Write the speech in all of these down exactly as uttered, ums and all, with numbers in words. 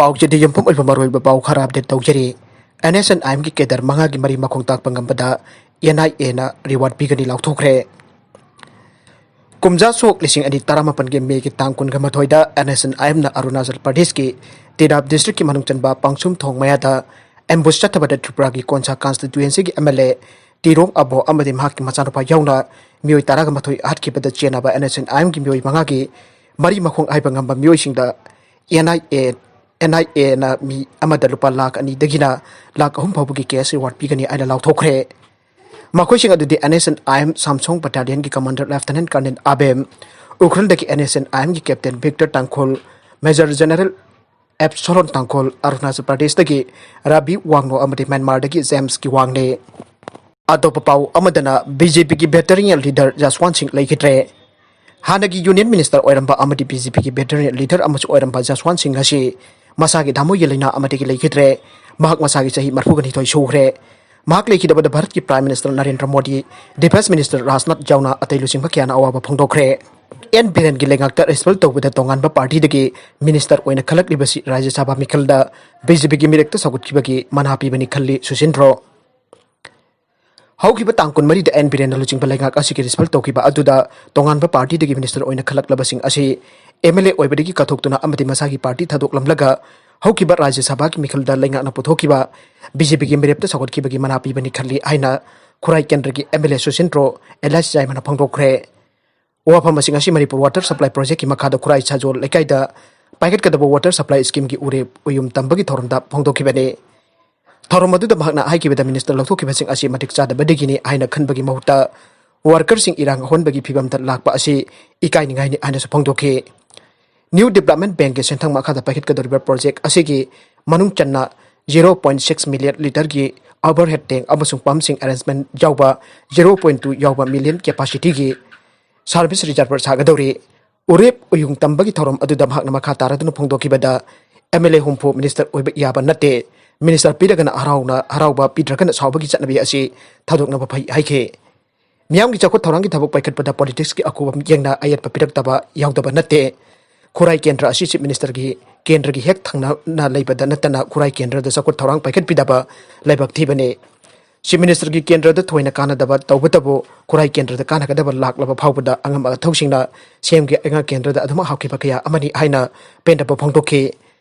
ꯄꯥꯎꯆꯦꯗ ꯌꯨꯝꯐꯝ ꯑꯣꯏꯕ ꯃꯔꯨꯑꯣꯏꯕ ꯄꯥꯎ ꯈꯔ ꯑꯞꯗꯦꯠ ꯇꯧꯖꯔꯤ꯫ ꯑꯦꯟ ꯑꯦꯁ ꯑꯦꯟ ꯑꯥꯏ ꯑꯦꯝꯒꯤ ꯀꯦꯗꯔ ꯃꯉꯥꯒꯤ ꯃꯔꯤ ꯃꯈꯣꯡ ꯇꯥꯛꯄ ꯉꯝꯕꯗ ꯑꯦꯟ ꯑꯥꯏ ꯑꯦꯅ ꯔꯤꯋꯥꯔꯗ ꯄꯤꯒꯅꯤ ꯂꯥꯎꯊꯣꯛꯈ꯭ꯔꯦ꯫ ꯀꯨꯝꯖꯥ ꯁꯣꯛ ꯂꯤꯁꯤꯡ ꯑꯅꯤ ꯇꯔꯥꯃꯥꯄꯟꯒꯤ ꯃꯦꯒꯤ ꯇꯥꯡ ꯀꯨꯟꯒ ꯃꯥꯊꯣꯏꯗ ꯑꯦꯟ ꯑꯦꯁ ꯑꯦꯟ ꯑꯥꯏ ꯑꯦꯝꯅ ꯑꯔꯨꯅꯥꯆꯜ ꯄ꯭ꯔꯗꯦꯁꯀꯤ ꯇꯤꯔꯥꯞ ꯗꯤꯁꯇ꯭ꯔꯤꯛꯀꯤ ꯃꯅꯨꯡ ꯆꯟꯕ ꯄꯥꯡꯁꯨꯝ ꯊꯣꯡ ꯃꯌꯥꯗ ꯑꯦꯝꯕꯨꯁ ꯆꯠꯊꯕꯗ ꯇ꯭ꯔꯤꯄꯨꯔꯥꯒꯤ ꯀꯣꯟꯁꯥ ꯀꯟꯁꯇꯤꯇ꯭ꯌꯨꯑꯦꯟꯁꯤꯒꯤ ꯑꯦꯝ ꯑꯦꯜ ꯑꯦ ꯇꯤꯔꯣꯡ ꯑꯕꯣ ꯑꯃꯗꯤ ꯃꯍꯥꯛꯀꯤ ꯃꯆꯥꯅꯨꯄꯥ ꯌꯥꯎꯅ ꯃꯤꯑꯣꯏ ꯇꯔꯥꯒ ꯃꯥꯊꯣꯏ ꯍꯥꯠꯈꯤꯕꯗ ꯆꯦꯟꯅꯕ ꯑꯦꯟ ꯑꯦꯁ ꯑꯦꯟ ꯑꯥꯏ ꯑꯦꯝꯒꯤ ꯃꯤꯑꯣꯏ ꯃꯉꯥꯒꯤ ꯃꯔꯤ ꯃꯈꯣꯡ ꯍꯥꯏꯕ ꯉꯝꯕ ꯃꯤꯑꯣꯏꯁꯤꯡꯗ ꯑꯦꯟ ꯑꯥꯏ ꯑꯦ, ꯑꯦꯟ ꯑꯥꯏ ꯑꯦꯅ ꯃꯤ ꯑꯃꯗ ꯂꯨꯄꯥ ꯂꯥꯈ ꯑꯅꯤꯗꯒꯤꯅ ꯂꯥꯈ ꯑꯍꯨꯝ ꯐꯥꯎꯕꯒꯤ ꯀꯦꯁ ꯔꯤꯋꯥꯔꯗ ꯄꯤꯒꯅꯤ ꯍꯥꯏꯅ ꯂꯥꯎꯊꯣꯛꯈ꯭ꯔꯦ꯫ ꯃꯈꯣꯏꯁꯤꯡ ꯑꯗꯨꯗꯤ N S N I M Samsong ꯕꯠꯇꯥꯂꯤꯌꯟꯒꯤ ꯀꯃꯥꯟꯗꯔ ꯂꯦꯐꯇꯤꯅꯦꯟꯠ ꯀꯔꯅꯦꯜ ꯑꯕꯦꯝ, ꯎꯈ꯭ꯔꯨꯜꯗꯒꯤ ꯑꯦꯟ ꯑꯦꯁ ꯑꯦꯟ ꯑꯥꯏ ꯑꯦꯝꯒꯤ captain Victor Tangkhul, major general Absalom Tangkhul, Arunachal ꯄ꯭ꯔꯗꯦꯁꯇꯒꯤ ꯔꯥꯕꯤ ꯋꯥꯡꯅꯣ ꯑꯃꯗꯤ ꯃ꯭ꯌꯥꯟꯃꯥꯔꯗꯒꯤ ꯖꯦꯝꯁ ꯀꯤꯋꯥꯡꯅꯤ꯫ ꯑꯇꯣꯞꯄ ꯄꯥꯎ ꯑꯃꯗꯅ ꯕꯤ ꯖꯦ ꯄꯤꯒꯤ ꯚꯦꯇꯔꯅꯦꯜ ꯂꯤꯗꯔ ꯖꯁꯋꯥꯟ ꯁꯤꯡ ꯂꯩꯈꯤꯗ꯭ꯔꯦ꯫ ꯍꯥꯟꯅꯒꯤ ꯌꯨꯅꯤꯌꯟ ꯃꯤꯅꯤꯁꯇꯔ ꯑꯣꯏꯔꯝꯕ ꯑꯃꯗꯤ ꯕꯤ ꯖꯦ ꯄꯤꯒꯤ ꯚꯦꯇꯔꯅꯦꯜ ꯂꯤꯗꯔ ꯑꯃꯁꯨ ꯑꯣꯏꯔꯝꯕ ꯖꯁꯋꯥꯟ ꯁꯤꯡ ꯑꯁꯤ ꯃꯁꯥꯒꯤ ꯊꯃꯣꯏꯒꯤ ꯂꯥꯏꯅꯥ ꯑꯃꯗꯒꯤ ꯂꯩꯈꯤꯗ꯭ꯔꯦ꯫ ꯃꯍꯥꯛ ꯃꯁꯥꯒꯤ ꯆꯍꯤ ꯃꯔꯤꯐꯨꯒ ꯅꯤꯊꯣꯏ ꯁꯨꯈ꯭ꯔꯦ꯫ ꯃꯍꯥꯛ ꯂꯩꯈꯤꯗꯕꯗ ꯚꯥꯔꯠꯀꯤ prime minister Narendra Modi, defence minister Rajnath ꯌꯥꯎꯅ ꯑꯇꯩ ꯂꯨꯆꯤꯡꯕ ꯀꯌꯥꯅ ꯑꯋꯥꯕ ꯐꯣꯡꯗꯣꯛꯈ꯭ꯔꯦ꯫ ꯑꯦꯟ ꯕꯤꯔꯦꯟꯒꯤ ꯂꯩꯉꯥꯛꯇ ꯔꯤꯁꯄꯜ ꯇꯧꯕꯗ ꯇꯣꯉꯥꯟꯕ ꯄꯥꯔꯇꯤꯗꯒꯤ ꯃꯤꯅꯤꯁꯇꯔ ꯑꯣꯏꯅ ꯈꯜꯂꯛꯂꯤꯕꯁꯤ ꯔꯥꯖ꯭ꯌ ꯁꯚꯥ ꯃꯤꯈꯜꯗ ꯕꯤ ꯖꯦ ꯄꯤꯒꯤ ꯃꯤꯔꯛꯇ ꯁꯧꯒꯠꯈꯤꯕꯒꯤ ꯃꯅꯥ ꯄꯤꯕꯅꯤ ꯈꯜꯂꯤ ꯁꯨꯁꯤꯟꯗ꯭ꯔꯣ꯫ ꯍꯧꯈꯤꯕ ꯇꯥꯡ ꯀꯨꯟꯃꯔꯤꯗ ꯑꯦꯟ ꯕꯤꯔꯦꯟꯅ ꯂꯨꯆꯤꯡꯕ ꯂꯩꯉꯥꯛ ꯑꯁꯤꯒꯤ ꯔꯤꯁꯄꯜ ꯇꯧꯈꯤꯕ ꯑꯗꯨꯗ ꯇꯣꯉꯥꯟꯕ ꯄꯥꯔꯇꯤꯗꯒꯤ ꯃꯤꯅꯤꯁꯇꯔ ꯑꯣꯏꯅ ꯈꯜꯂꯛꯂꯕꯁꯤꯡ ꯑꯁꯤ ꯑꯦꯝ ꯑꯦꯜ ꯑꯦ ꯑꯣꯏꯕꯗꯒꯤ ꯀꯠꯊꯣꯛꯇꯨꯅ ꯑꯃꯗꯤ ꯃꯁꯥꯒꯤ ꯄꯥꯔꯇꯤ ꯊꯥꯗꯣꯛꯂꯝꯂꯒ ꯍꯧꯈꯤꯕ ꯔꯥꯖ꯭ꯌ ꯁꯚꯥꯒꯤ ꯃꯤꯈꯜꯗ ꯂꯩꯉꯥꯛꯅ ꯄꯨꯊꯣꯛꯈꯤꯕ ꯕꯤ ꯖꯦ ꯄꯤꯒꯤ ꯃꯤꯔꯦꯞꯇ ꯁꯧꯒꯠꯈꯤꯕꯒꯤ ꯃꯅꯥ ꯄꯤꯕꯅꯤ ꯈꯜꯂꯤ ꯍꯥꯏꯅ ꯈꯨꯔꯥꯏ ꯀꯦꯟꯗ꯭ꯔꯒꯤ ꯑꯦꯝ ꯑꯦꯜ ꯑꯦ ꯁꯨꯁꯤꯟꯗ꯭ꯔꯣ ꯑꯦꯂꯥꯏꯁ ꯌꯥꯏꯃꯅ ꯐꯣꯡꯗꯣꯛꯈ꯭ꯔꯦ꯫ ꯋꯥꯐꯝ ꯑꯁꯤꯡ ꯑꯁꯤ ꯃꯅꯤꯄꯨꯔ ꯋꯥꯇꯔ ꯁꯄ꯭ꯂꯥꯏ ꯄ꯭ꯔꯣꯖꯦꯛꯀꯤ ꯃꯈꯥꯗ ꯈꯨꯔꯥꯏ ꯁꯥꯖꯣꯜ ꯂꯩꯀꯥꯏꯗ ꯄꯥꯏꯈꯠꯀꯗꯕ ꯋꯥꯇꯔ ꯁꯄ꯭ꯂꯥꯏ ꯁ꯭ꯀꯤꯝꯒꯤ ꯎꯔꯦꯞ ꯎꯌꯨꯝ ꯇꯝꯕꯒꯤ ꯊꯧꯔꯝꯗ ꯐꯣꯡꯗꯣꯛꯈꯤꯕꯅꯤ꯫ ꯊꯧꯔꯝ ꯑꯗꯨꯗ ꯃꯍꯥꯛꯅ ꯍꯥꯏꯈꯤꯕꯗ ꯃꯤꯅꯤꯁꯇꯔ ꯂꯧꯊꯣꯛꯈꯤꯕꯁꯤꯡ ꯑꯁꯤ ꯃꯇꯤꯛ ꯆꯥꯗꯕꯗꯒꯤꯅꯤ ꯍꯥꯏꯅ ꯈꯟꯕꯒꯤ ꯃꯍꯨꯠꯇ ꯋꯥꯔꯀꯔꯁꯤꯡ ꯏꯔꯥꯡ ꯑꯍꯣꯟꯕꯒꯤ ꯐꯤꯕꯝꯗ ꯂꯥꯛꯄ ꯑꯁꯤ ꯏꯀꯥꯏꯅꯤꯡꯉꯥꯏꯅꯤ ꯍꯥꯏꯅꯁꯨ ꯐꯣꯡꯗꯣꯛꯈꯤ꯫ ꯅ꯭ꯌꯨ ꯗꯤꯕ꯭ꯂꯞꯃꯦꯟꯠ ꯕꯦꯡꯛꯀꯤ ꯁꯦꯟꯊꯪ ꯃꯈꯥꯗ ꯄꯥꯏꯈꯠꯀꯗꯧꯔꯤꯕ ꯄ꯭ꯔꯣꯖꯦꯛ ꯑꯁꯤꯒꯤ ꯃꯅꯨꯡ ꯆꯟꯅ zero point six million ꯂꯤꯇꯔꯒꯤ ꯑꯣꯚꯔꯍꯦꯗ ꯇꯦꯡꯛ ꯑꯃꯁꯨꯡ ꯄꯝꯁꯤꯡ ꯑꯦꯔꯦꯟꯖꯃꯦꯟꯠ ꯌꯥꯎꯕ zero point two ꯌꯥꯎꯕ ꯃꯤꯂꯤꯌꯟ ꯀꯦꯄꯥꯁꯤꯇꯤꯒꯤ ꯁꯥꯔꯚꯤꯁ ꯔꯤꯖꯔꯚꯔ ꯁꯥꯒꯗꯧꯔꯤ꯫ ꯎꯔꯦꯞ ꯎꯌꯨꯡ ꯇꯝꯕꯒꯤ ꯊꯧꯔꯝ ꯑꯗꯨꯗ ꯃꯍꯥꯛꯅ ꯃꯈꯥ ꯇꯥꯔꯗꯨꯅ ꯐꯣꯡꯗꯣꯛꯈꯤꯕꯗ, ꯑꯦꯝ ꯑꯦꯜ ꯑꯦ ꯍꯨꯝꯐꯨ ꯃꯤꯅꯤꯁꯇꯔ ꯑꯣꯏꯕ ꯌꯥꯕ ꯅꯠꯇꯦ꯫ ꯃꯤꯅꯤꯁꯇꯔ ꯄꯤꯔꯒꯅ ꯍꯔꯥꯎꯅ, ꯍꯔꯥꯎꯕ ꯄꯤꯗ꯭ꯔꯒꯅ ꯁꯥꯎꯕꯒꯤ ꯆꯠꯅꯕꯤ ꯑꯁꯤ ꯊꯥꯗꯣꯛꯅꯕ ꯐꯩ ꯍꯥꯏꯈꯤ꯫ ꯃꯤꯌꯥꯝꯒꯤ ꯆꯥꯎꯈꯠ ꯊꯧꯔꯥꯡꯒꯤ ꯊꯕꯛ ꯄꯥꯏꯈꯠꯄꯗ ꯄꯣꯂꯤꯇꯤꯛꯁꯀꯤ ꯑꯀꯨꯞꯄ ꯃꯤꯠꯌꯦꯡꯅ ꯑꯌꯦꯠꯄ ꯄꯤꯔꯛꯇꯕ ꯌꯥꯎꯗꯕ ꯅꯠꯇꯦ꯫ ꯈꯨꯔꯥꯏ ꯀꯦꯟꯗ꯭ꯔ ꯑꯁꯤ ꯆꯤꯐ ꯃꯤꯅꯤꯁꯇꯔꯒꯤ ꯀꯦꯟꯗ꯭ꯔꯒꯤ ꯍꯦꯛ ꯊꯪꯅꯅ ꯂꯩꯕꯗ ꯅꯠꯇꯅ ꯈꯨꯔꯥꯏ ꯀꯦꯟꯗ꯭ꯔꯗ ꯆꯥꯎꯈꯠ ꯊꯧꯔꯥꯡ ꯄꯥꯏꯈꯠꯄꯤꯗꯕ ꯂꯥꯏꯕꯛ ꯊꯤꯕꯅꯤ꯫ Chief Minister ꯒꯤ ꯀꯦꯟꯗ꯭ꯔꯗ ꯊꯣꯏꯅ ꯀꯥꯟꯅꯗꯕ ꯇꯧꯕꯇꯕꯨ ꯈꯨꯔꯥꯏ ꯀꯦꯟꯗ꯭ꯔꯗ ꯀꯥꯟꯅꯒꯗꯕ ꯂꯥꯛꯂꯕ ꯐꯥꯎꯕꯗ ꯑꯉꯝ ꯑꯊꯧꯁꯤꯡꯅ CM ꯒꯤ ꯑꯉꯥꯡ ꯀꯦꯟꯗ꯭ꯔꯗ ꯑꯗꯨꯃꯛ ꯍꯥꯞꯈꯤꯕ ꯀꯌꯥ ꯑꯃꯅꯤ ꯍꯥꯏꯅ ꯄꯦꯟꯗꯕ ꯐꯣꯡꯗꯣꯛꯈꯤ꯫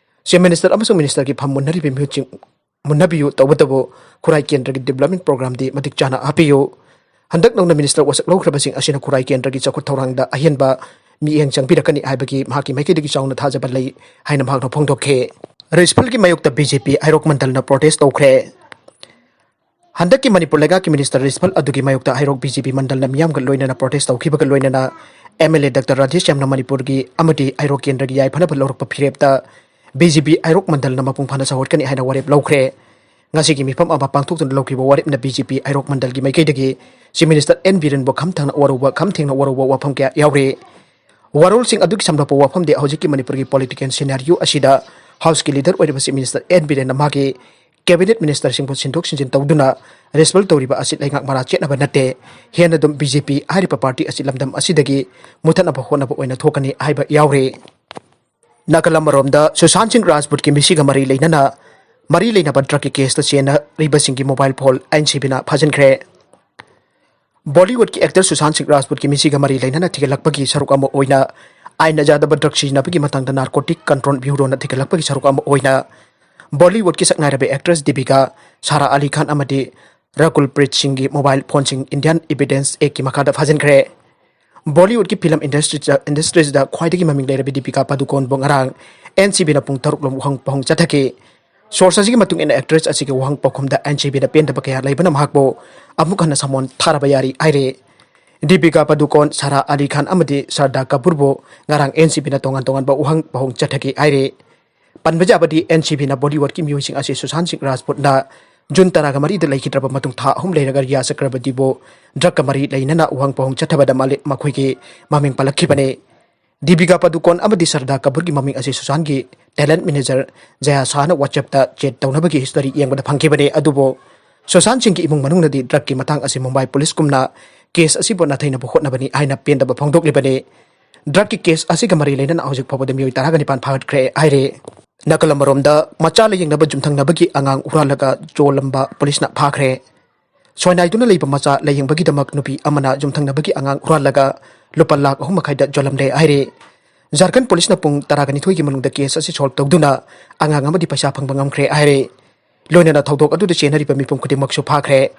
Chief Minister ꯑꯃꯁꯨꯡ Minister ꯒꯤ ꯐꯝ ꯃꯨꯟꯅꯔꯤꯕ ꯃꯤꯍꯨꯠꯁꯤꯡ ꯃꯨꯟꯅꯕꯤꯌꯨ ꯇꯧꯕꯇꯕꯨ ꯈꯨꯔꯥꯏ ꯀꯦꯟꯗ꯭ꯔꯒꯤ development program ꯗꯤ ꯃꯇꯤꯛ ꯆꯥꯅ ꯍꯥꯞꯄꯤꯌꯨ꯫ ꯍꯟꯗꯛ ꯅꯧꯅ Minister ꯋꯥꯁꯛ ꯂꯧꯈ꯭ꯔꯕꯁꯤꯡ ꯑꯁꯤꯅ ꯈꯨꯔꯥꯏ ꯀꯦꯟꯗ꯭ꯔꯒꯤ ꯆꯥꯎꯈꯠ ꯊꯧꯔꯥꯡꯗ ꯑꯍꯦꯟꯕ ꯃꯤꯠꯌꯦꯡ ꯆꯪꯕꯤꯔꯛꯀꯅꯤ ꯍꯥꯏꯕꯒꯤ ꯃꯍꯥꯛꯀꯤ ꯃꯥꯏꯀꯩꯗꯒꯤ ꯆꯥꯎꯅ ꯊꯥꯖꯕ ꯂꯩ ꯍꯥꯏꯅ ꯃꯍꯥꯛꯅ ꯐꯣꯡꯗꯣꯛꯈꯤ꯫ ꯔꯤꯁꯐꯜꯒꯤ ꯃꯥꯌꯣꯛꯇ BJP ꯍꯩꯔꯣꯛ ꯃꯟꯗꯜꯅ protest ꯇꯧꯈ꯭ꯔꯦ꯫ ꯍꯟꯗꯛꯀꯤ ꯃꯅꯤꯄꯨꯔ ꯂꯩꯉꯥꯛꯀꯤ Minister ꯔꯤꯁꯐꯜ ꯑꯗꯨꯒꯤ ꯃꯥꯌꯣꯛꯇ ꯍꯩꯔꯣꯛ BJP ꯃꯟꯗꯜꯅ ꯃꯤꯌꯥꯝꯒ ꯂꯣꯏꯅꯅ protest ꯇꯧꯈꯤꯕꯒ ꯂꯣꯏꯅꯅ MLA Doctor ꯔꯥꯙꯦꯁ꯭ꯌꯥꯝꯅ ꯃꯅꯤꯄꯨꯔꯒꯤ ꯑꯃꯗꯤ ꯍꯩꯔꯣꯛ ꯀꯦꯟꯗ꯭ꯔꯒꯤ ꯌꯥꯏꯐꯅꯕ ꯂꯧꯔꯛꯄ ꯐꯤꯔꯦꯞꯇ BJP ꯍꯩꯔꯣꯛ ꯃꯟꯗꯜꯅ ꯃꯄꯨꯡ ꯐꯥꯅ ꯁꯧꯒꯠꯀꯅꯤ ꯍꯥꯏꯅ ꯋꯥꯔꯦꯞ ꯂꯧꯈ꯭ꯔꯦ꯫ ꯉꯁꯤꯒꯤ ꯃꯤꯐꯝ ꯑꯃ ꯄꯥꯡꯊꯣꯛꯇꯨꯅ ꯂꯧꯈꯤꯕ ꯋꯥꯔꯦꯞꯅ BJP ꯍꯩꯔꯣꯛ ꯃꯟꯗꯜꯒꯤ ꯃꯥꯏꯀꯩꯗꯒꯤ Chief Minister N ꯕꯤꯔꯦꯟꯕꯨ ꯈꯝ ꯊꯦꯡꯅ ꯋꯥꯔꯧꯕ, ꯈꯝ ꯊꯦꯡꯅ ꯋꯥꯔꯧꯕ ꯋꯥꯐꯝ ꯀꯌꯥ ꯌꯥꯎꯔꯤ꯫ ꯋꯥꯔꯣꯜꯁꯤꯡ ꯑꯗꯨꯒꯤ ꯁꯝꯂꯞꯄ ꯋꯥꯐꯝꯗꯤ ꯍꯧꯖꯤꯛꯀꯤ ꯃꯅꯤꯄꯨꯔꯒꯤ political scenario ꯑꯁꯤꯗ House ꯀꯤ leader ꯑꯣꯏꯔꯤꯕ Chief Minister N ꯕꯤꯔꯦꯟꯅ ꯃꯥꯒꯤ Cabinet Minister ꯁꯤꯡꯕꯨ ꯁꯤꯟꯗꯣꯛ ꯁꯤꯟꯖꯤꯟ ꯇꯧꯗꯨꯅ ꯔꯤꯁꯐꯜ ꯇꯧꯔꯤꯕ ꯑꯁꯤ ꯂꯩꯉꯥꯛ ꯃꯔꯥ ꯆꯦꯠꯅꯕ ꯅꯠꯇꯦ꯫ ꯍꯦꯟꯅ ꯑꯗꯨꯝ BJP ꯍꯥꯏꯔꯤꯕ party ꯑꯁꯤ ꯂꯝꯗꯝ ꯑꯁꯤꯗꯒꯤ ꯃꯨꯊꯠꯅꯕ ꯍꯣꯠꯅꯕ ꯑꯣꯏꯅ ꯊꯣꯛꯀꯅꯤ ꯍꯥꯏꯕ ꯌꯥꯎꯔꯤ꯫ ꯅꯥꯀꯜ ꯑꯃꯔꯣꯝꯗ ꯁꯨꯁꯥꯟ ꯁꯤꯡ ꯔꯥꯖꯄꯨꯠꯀꯤ ꯃꯤꯁꯤꯒ ꯃꯔꯤ ꯂꯩꯅꯅ, ꯃꯔꯤ ꯂꯩꯅꯕ drug ꯀꯤ case ꯇ ꯆꯦꯟꯅꯔꯤꯕꯁꯤꯡꯒꯤ mobile phone NCB ꯅ ꯐꯥꯖꯤꯟꯈ꯭ꯔꯦ꯫ Bollywood ꯀꯤ actor ꯁꯨꯁꯥꯟ ꯁꯤꯡ ꯔꯥꯖꯄꯨꯠꯀꯤ ꯃꯤꯁꯤꯒ ꯃꯔꯤ ꯂꯩꯅꯅ ꯊꯤꯒꯠꯂꯛꯄꯒꯤ ꯁꯔꯨꯛ ꯑꯃ ꯑꯣꯏꯅ ꯑꯥꯏꯟꯅ ꯌꯥꯗꯕ drug ꯁꯤꯖꯤꯟꯅꯕꯒꯤ ꯃꯇꯥꯡꯗ Narcotic Control Bureau ꯅ ꯊꯤꯒꯠꯂꯛꯄꯒꯤ ꯁꯔꯨꯛ ꯑꯃ ꯑꯣꯏꯅ Bollywood ꯀꯤ ꯁꯛꯅꯥꯏꯔꯕ actress ꯗꯤꯄꯤꯀꯥ, ꯁꯥꯔꯥ ꯑꯂꯤ ꯈꯥꯟ ꯑꯃꯗꯤ ꯔꯀꯨꯜ ꯄ꯭ꯔꯤꯠ ꯁꯤꯡꯒꯤ mobile phone ꯁꯤꯡ Indian Evidence Act ꯀꯤ ꯃꯈꯥꯗ ꯐꯥꯖꯤꯟꯈ꯭ꯔꯦ꯫ Bollywood ꯀꯤ film industry ꯗ, industry ꯁꯤꯗ ꯈ꯭ꯋꯥꯏꯗꯒꯤ ꯃꯃꯤꯡ ꯂꯩꯔꯕꯤ ꯗꯤꯄꯤꯀꯥ ꯄꯗꯨꯀꯣꯟꯕꯨ ꯉꯔꯥꯡ NCB ꯅ ꯄꯨꯡ ꯇꯔꯨꯛ ꯂꯣꯝ ꯋꯥꯍꯪ ꯄꯥꯎꯍꯪ ꯆꯠꯊꯈꯤ꯫ Source ꯑꯁꯤꯒꯤ ꯃꯇꯨꯡ ꯏꯟꯅ actress ꯑꯁꯤꯒꯤ ꯋꯥꯍꯪ ꯄꯥꯎꯈꯨꯝꯗ NCB ꯅ ꯄꯦꯟꯗꯕ ꯀꯌꯥ ꯂꯩꯕꯅ ꯃꯍꯥꯛꯄꯨ ꯑꯃꯨꯛ ꯍꯟꯅ summon ꯊꯥꯔꯕ ꯌꯥꯔꯤ ꯍꯥꯏꯔꯤ꯫ ꯗꯤꯄꯤꯀꯥ ꯄꯗꯨꯀꯣꯟ, ꯁꯥꯔꯥ ꯑꯂꯤ ꯈꯥꯟ ꯑꯃꯗꯤ ꯁꯔꯗꯥ ꯀꯄꯨꯔꯕꯨ ꯉꯔꯥꯡ NCB ꯅ ꯇꯣꯉꯥꯟ ꯇꯣꯉꯥꯟꯕ ꯋꯥꯍꯪ ꯄꯥꯎꯍꯪ ꯆꯠꯊꯈꯤ ꯍꯥꯏꯔꯤ꯫ ꯄꯟꯕ ꯌꯥꯕꯗꯤ NCB ꯅ Bollywood ꯀꯤ ꯃꯤꯑꯣꯏꯁꯤꯡ ꯑꯁꯤ ꯁꯨꯁꯥꯟ ꯁꯤꯡ ꯔꯥꯖꯄꯨꯠꯅ ꯖꯨꯟ ꯇꯔꯥꯒ ꯃꯔꯤꯗ ꯂꯩꯈꯤꯗ꯭ꯔꯕ ꯃꯇꯨꯡ ꯊꯥ ꯑꯍꯨꯝ ꯂꯩꯔꯒ ꯔꯤꯌꯥ ꯆꯀ꯭ꯔꯕꯔꯇꯤꯕꯨ drug ꯀ ꯃꯔꯤ ꯂꯩꯅꯅ ꯋꯥꯍꯪ ꯄꯥꯎꯍꯪ ꯆꯠꯊꯕꯗ ꯃꯥꯂꯦ-, ꯃꯈꯣꯏꯒꯤ ꯃꯃꯤꯡ ꯄꯜꯂꯛꯈꯤꯕꯅꯤ꯫ ꯗꯤꯄꯤꯀꯥ ꯄꯗꯨꯀꯣꯟ ꯑꯃꯗꯤ ꯁꯔꯗꯥ ꯀꯄꯨꯔꯒꯤ ꯃꯃꯤꯡ ꯑꯁꯤ ꯁꯨꯁꯥꯟꯒꯤ talent manager ꯖꯌꯥ ꯁꯥꯍꯅ WhatsApp ꯇ chat ꯇꯧꯅꯕꯒꯤ history ꯌꯦꯡꯕꯗ ꯐꯪꯈꯤꯕꯅꯤ꯫ ꯑꯗꯨꯕꯨ ꯁꯨꯁꯥꯟ ꯁꯤꯡꯒꯤ ꯏꯃꯨꯡ ꯃꯅꯨꯡꯅꯗꯤ drug ꯀꯤ ꯃꯇꯥꯡ ꯑꯁꯤ ꯃꯨꯝꯕꯥꯏ ꯄꯨꯂꯤꯁ ꯀꯨꯝꯅ case ꯑꯁꯤꯕꯨ ꯅꯥꯊꯩꯅꯕ ꯍꯣꯠꯅꯕꯅꯤ ꯍꯥꯏꯅ ꯄꯦꯟꯗꯕ ꯐꯣꯡꯗꯣꯛꯂꯤꯕꯅꯤ꯫ ꯗ꯭ꯔꯒꯀꯤ ꯀꯦꯁ ꯑꯁꯤꯒ ꯃꯔꯤ ꯂꯩꯅꯅ ꯍꯧꯖꯤꯛ ꯐꯥꯎꯕꯗ ꯃꯤꯑꯣꯏ ꯇꯔꯥꯒ ꯅꯤꯄꯥꯟ ꯐꯥꯒꯠꯈ꯭ꯔꯦ ꯍꯥꯏꯔꯦ꯫ ꯅꯥꯀꯜ ꯑꯃꯔꯣꯝꯗ, ꯃꯆꯥ ꯂꯥꯌꯦꯡꯅꯕ ꯌꯨꯝꯊꯪꯅꯕꯒꯤ ꯑꯉꯥꯡ ꯍꯨꯔꯥꯜꯂꯒ ꯌꯣꯜꯂꯝꯕ ꯄꯨꯂꯤꯁꯅ ꯐꯥꯈ꯭ꯔꯦ꯫ ꯁꯣꯏꯅꯥꯏꯗꯨꯅ ꯂꯩꯕ ꯃꯆꯥ ꯂꯥꯌꯦꯡꯕꯒꯤꯗꯃꯛ ꯅꯨꯄꯤ ꯑꯃꯅ ꯌꯨꯝꯊꯪꯅꯕꯒꯤ ꯑꯉꯥꯡ ꯍꯨꯔꯥꯜꯂꯒ ꯂꯨꯄꯥ ꯂꯥꯈ ꯑꯍꯨꯝ ꯃꯈꯥꯏꯗ ꯌꯣꯜꯂꯝꯂꯦ ꯍꯥꯏꯔꯦ꯫ ꯖꯥꯔꯈꯟ ꯄꯨꯂꯤꯁꯅ ꯄꯨꯡ ꯇꯔꯥꯒ ꯅꯤꯊꯣꯏꯒꯤ ꯃꯅꯨꯡꯗ ꯀꯦꯁ ꯑꯁꯤ ꯁꯣꯜꯕ ꯇꯧꯗꯨꯅ ꯑꯉꯥꯡ ꯑꯃꯗꯤ ꯄꯩꯁꯥ ꯐꯪꯕ ꯉꯝꯈ꯭ꯔꯦ ꯍꯥꯏꯔꯦ꯫ ꯂꯣꯏꯅꯅ ꯊꯧꯗꯣꯛ ꯑꯗꯨꯗ ꯆꯦꯟꯅꯔꯤꯕ ꯃꯤꯄꯨꯝ ꯈꯨꯗꯤꯡꯃꯛꯁꯨ ꯐꯥꯈ꯭ꯔꯦ꯫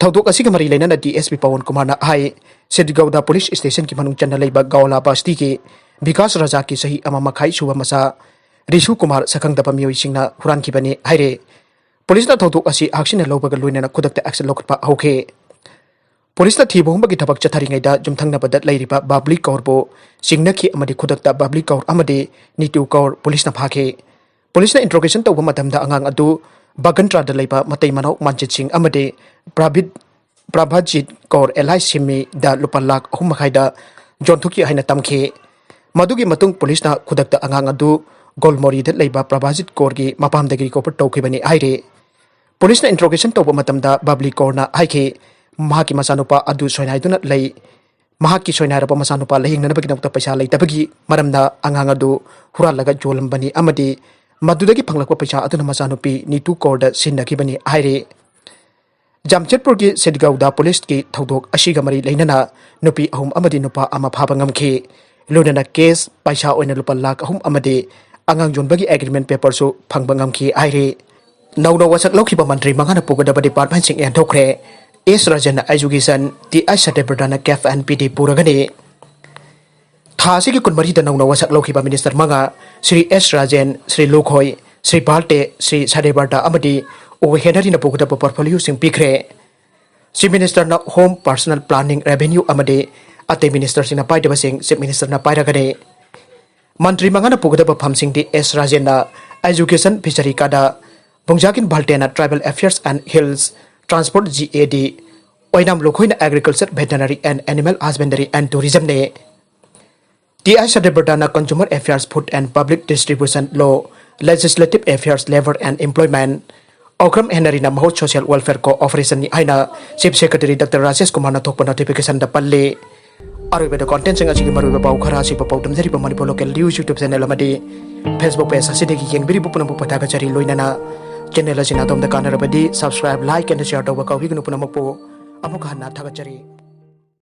ꯊꯧꯗꯣꯛ ꯑꯁꯤꯒ ꯃꯔꯤ ꯂꯩꯅꯅ ꯗꯤ ꯑꯦꯁ ꯄꯤ ꯄꯋꯟ ꯀꯨꯃꯥꯔꯅ ꯍꯥꯏ, ꯁꯤꯗꯒꯧꯗꯥ ꯄꯨꯂꯤꯁ ꯁ꯭ꯇꯦꯁꯟꯒꯤ ꯃꯅꯨꯡ ꯆꯟꯅ ꯂꯩꯕ ꯒꯥꯎꯂꯥ ꯕꯁꯇꯤꯒꯤ ꯕꯤꯀꯥꯁ ꯔꯥꯖꯥꯒꯤ ꯆꯍꯤ ꯑꯃ ꯃꯈꯥꯏ ꯁꯨꯕ ꯃꯆꯥ ꯔꯤꯁꯨ ꯀꯨꯃꯥꯔ ꯁꯛꯈꯪꯗꯕ ꯃꯤꯑꯣꯏꯁꯤꯡꯅ ꯍꯨꯔꯥꯟꯈꯤꯕꯅꯤ ꯍꯥꯏꯔꯦ꯫ ꯄꯨꯂꯤꯁꯅ ꯊꯧꯗꯣꯛ ꯑꯁꯤ ꯍꯛꯁꯤꯟꯅ ꯂꯧꯕꯒ ꯂꯣꯏꯅꯅ ꯈꯨꯗꯛꯇ ꯑꯦꯛꯁꯟ ꯂꯧꯈꯠꯄ ꯍꯧꯈꯤ꯫ ꯄꯨꯂꯤꯁꯅ ꯊꯤꯕ ꯍꯨꯝꯕꯒꯤ ꯊꯕꯛ ꯆꯠꯊꯔꯤꯉꯩꯗ ꯌꯨꯝꯊꯪꯅꯕꯗ ꯂꯩꯔꯤꯕ ꯕꯥꯕ꯭ꯂꯤ ꯀꯧꯔꯕꯨ ꯆꯤꯡꯅꯈꯤ ꯑꯃꯗꯤ ꯈꯨꯗꯛꯇ ꯕꯥꯕ꯭ꯂꯤ ꯀꯧꯔ ꯑꯃꯗꯤ ꯅꯤꯇꯨ ꯀꯧꯔ ꯄꯨꯂꯤꯁꯅ ꯐꯥꯈꯤ꯫ ꯄꯨꯂꯤꯁꯅ ꯏꯟꯇ꯭ꯔꯣꯒꯦꯁꯟ ꯇꯧꯕ ꯃꯇꯝꯗ ꯑꯉꯥꯡ ꯑꯗꯨ ꯕꯒꯟꯇ꯭ꯔꯥꯗ ꯂꯩꯕ ꯃꯇꯩ ꯃꯅꯥꯎ ꯃꯟꯖꯤꯠ ꯁꯤꯡ ꯑꯃꯗꯤ ꯄ꯭ꯔꯥꯚꯤꯠ, ꯄ꯭ꯔꯚꯥꯖꯤꯠ ꯀꯧꯔ ꯑꯦꯂꯥꯏꯁ ꯁꯤꯝꯃꯤꯗ ꯂꯨꯄꯥ ꯂꯥꯈ ꯑꯍꯨꯝ ꯃꯈꯥꯏꯗ ꯌꯣꯟꯊꯣꯛꯈꯤ ꯍꯥꯏꯅ ꯇꯝꯈꯤ꯫ ꯃꯗꯨꯒꯤ ꯃꯇꯨꯡ ꯄꯨꯂꯤꯁꯅ ꯈꯨꯗꯛꯇ ꯑꯉꯥꯡ ꯑꯗꯨ ꯒꯣꯜꯃꯣꯔꯤꯗ ꯂꯩꯕ ꯄ꯭ꯔꯚꯥꯖꯤꯠ ꯀꯧꯔꯒꯤ ꯃꯄꯥꯝꯗꯒꯤ ꯔꯤꯀꯣꯚꯔ ꯇꯧꯈꯤꯕꯅꯤ ꯍꯥꯏꯔꯤ꯫ ꯄꯨꯂꯤꯁꯅ ꯏꯟꯇ꯭ꯔꯣꯒꯦꯁꯟ ꯇꯧꯕ ꯃꯇꯝꯗ ꯕꯥꯕ꯭ꯂꯤ ꯀꯧꯔꯅ ꯍꯥꯏꯈꯤ, ꯃꯍꯥꯛꯀꯤ ꯃꯆꯥꯅꯨꯄꯥ ꯑꯗꯨ ꯁꯣꯏꯅꯥꯏꯗꯨꯅ ꯂꯩ꯫ ꯃꯍꯥꯛꯀꯤ ꯁꯣꯏꯅꯥꯏꯔꯕ ꯃꯆꯥꯅꯨꯄꯥ ꯂꯥꯌꯦꯡꯅꯅꯕꯒꯤꯗꯃꯛꯇ ꯄꯩꯁꯥ ꯂꯩꯇꯕꯒꯤ ꯃꯔꯝꯅ ꯑꯉꯥꯡ ꯑꯗꯨ ꯍꯨꯔꯥꯜꯂꯒ ꯌꯣꯜꯂꯝꯕꯅꯤ ꯑꯃꯗꯤ ꯃꯗꯨꯗꯒꯤ ꯐꯪꯂꯛꯄ ꯄꯩꯁꯥ ꯑꯗꯨꯅ ꯃꯆꯥꯅꯨꯄꯤ ꯅꯤꯇꯨ ꯀꯧꯔꯗ ꯁꯤꯖꯤꯟꯅꯈꯤꯕꯅꯤ ꯍꯥꯏꯔꯤ꯫ ꯖꯥꯝꯁꯦꯗꯄꯨꯔꯒꯤ ꯁꯤꯗꯒꯧꯗꯥ ꯄꯨꯂꯤꯁꯀꯤ ꯊꯧꯗꯣꯛ ꯑꯁꯤꯒ ꯃꯔꯤ ꯂꯩꯅꯅ ꯅꯨꯄꯤ ꯑꯍꯨꯝ ꯑꯃꯗꯤ ꯅꯨꯄꯥ ꯑꯃ ꯐꯥꯕ ꯉꯝꯈꯤ꯫ ꯂꯣꯏꯅꯅ ꯀꯦꯁ, ꯄꯩꯁꯥ ꯑꯣꯏꯅ ꯂꯨꯄꯥ ꯂꯥꯈ ꯑꯍꯨꯝ ꯑꯃꯗꯤ ꯑꯉꯥꯡ ꯌꯣꯟꯕꯒꯤ ꯑꯦꯒ꯭ꯔꯤꯃꯦꯟ ꯄꯦꯄꯔꯁꯨ ꯐꯪꯕ ꯉꯝꯈꯤ ꯍꯥꯏꯔꯤ꯫ ꯅꯧꯅ ꯋꯥꯁꯛ ꯂꯧꯈꯤꯕ ꯃꯟꯇ꯭ꯔꯤ ꯃꯉꯥꯅ ꯄꯨꯒꯗꯕ ꯗꯤꯄꯥꯔꯠꯃꯦꯟꯁꯤꯡ ꯌꯦꯟꯊꯣꯛꯈ꯭ꯔꯦ꯫ ꯑꯦꯁ ꯔꯥꯖꯦꯟꯅ education, T I ꯁꯇ꯭ꯌꯕ꯭ꯔꯇꯅ cafe N P ꯗꯤ ꯄꯨꯔꯒꯅꯤ꯫ ꯊꯥ ꯑꯁꯤꯒꯤ ꯀꯨꯟꯃꯔꯤꯗ ꯅꯧꯅ ꯋꯥꯁꯛ ꯂꯧꯈꯤꯕ ꯃꯤꯅꯤꯁꯇꯔ ꯃꯉꯥ, ꯁ꯭ꯔꯤ ꯑꯦꯁ ꯔꯥꯖꯦꯟ, ꯁ꯭ꯔꯤ ꯂꯨꯈꯣꯏ, ꯁ꯭ꯔꯤ ꯕꯥꯜꯇꯦ, ꯁ꯭ꯔꯤ ꯁꯇ꯭ꯌꯕ꯭ꯔꯇ ꯑꯃꯗꯤ ꯑꯣ ꯍꯦꯅꯔꯤꯅ ꯄꯨꯒꯗꯕ ꯄꯣꯔꯠꯐꯣꯂꯤꯑꯣꯁꯤꯡ ꯄꯤꯈ꯭ꯔꯦ꯫ ꯆꯤꯐ ꯃꯤꯅꯤꯁꯇꯔꯅ ꯍꯣꯝ, ꯄꯔꯁꯅꯦꯜ ꯄ꯭ꯂꯥꯅꯤꯡ, ꯔꯦꯚꯦꯅ꯭ꯌꯨ ꯑꯃꯗꯤ ꯑꯇꯩ ꯃꯤꯅꯤꯁꯇꯔꯁꯤꯡꯅ ꯄꯥꯏꯗꯕꯁꯤꯡ ꯆꯤꯐ ꯃꯤꯅꯤꯁꯇꯔꯅ ꯄꯥꯏꯔꯒꯅꯤ꯫ ꯃꯟꯇ꯭ꯔꯤ ꯃꯉꯥꯅ ꯄꯨꯒꯗꯕ ꯐꯝꯁꯤꯡꯗꯤ ꯑꯦꯁ ꯔꯥꯖꯦꯟꯅ ꯑꯦꯖꯨꯀꯦꯁꯟ, ꯐꯤꯁꯔꯤ ꯀꯥꯗꯥ, ꯚꯨꯡꯖꯥꯒꯤꯟ ꯕꯥꯜꯇꯦꯅ tribal affairs and hills, transport G A D, ꯑꯣꯏꯅꯥꯝ ꯂꯨꯈꯣꯏꯅ agriculture, veterinary and animal husbandry and ꯇꯨꯔꯤꯖꯝꯅꯤ꯫ ꯇꯤ ꯑꯥꯏ ꯁꯇ꯭ꯌꯕ꯭ꯔꯇꯅ consumer affairs, food and public distribution, law, legislative affairs, labour and employment, Okram ꯍꯦꯅꯔꯤꯅ ꯃꯍꯨꯠ social welfare ꯀꯣꯑꯣꯄꯔꯦꯁꯟꯅꯤ ꯍꯥꯏꯅ chief secretary doctor Rajesh ꯀꯨꯃꯥꯔꯅ ꯊꯣꯛꯄ ꯅꯣꯇꯤꯐꯤꯀꯦꯁꯟꯗ ꯄꯜꯂꯤ꯫ ꯑꯔꯣꯏꯕꯗ contentꯁꯤꯡ ꯑꯁꯤꯒꯤ ꯃꯔꯨꯑꯣꯏꯕ ꯄꯥꯎ ꯈꯔ ꯑꯁꯤ ꯄꯥꯎꯗꯝꯖꯔꯤꯕ Manipur local news YouTube channel ꯑꯃꯗꯤ Facebook page ꯑꯁꯤꯗꯒꯤ ꯌꯦꯡꯕꯤꯔꯤꯕ ꯄꯨꯝꯅꯃꯛꯄꯨ ꯊꯥꯒꯠꯆꯔꯤ꯫ ꯂꯣꯏꯅꯅ channel ꯑꯁꯤꯅ ꯑꯗꯣꯝꯗ ꯀꯥꯟꯅꯔꯕꯗꯤ subscribe, like and share ꯇꯧꯕ ꯀꯥꯎꯕꯤꯒꯅꯨ꯫ ꯄꯨꯝꯅꯃꯛꯄꯨ ꯑꯃꯨꯛ ꯍꯟꯅ ꯊꯥꯒꯠꯆꯔꯤ꯫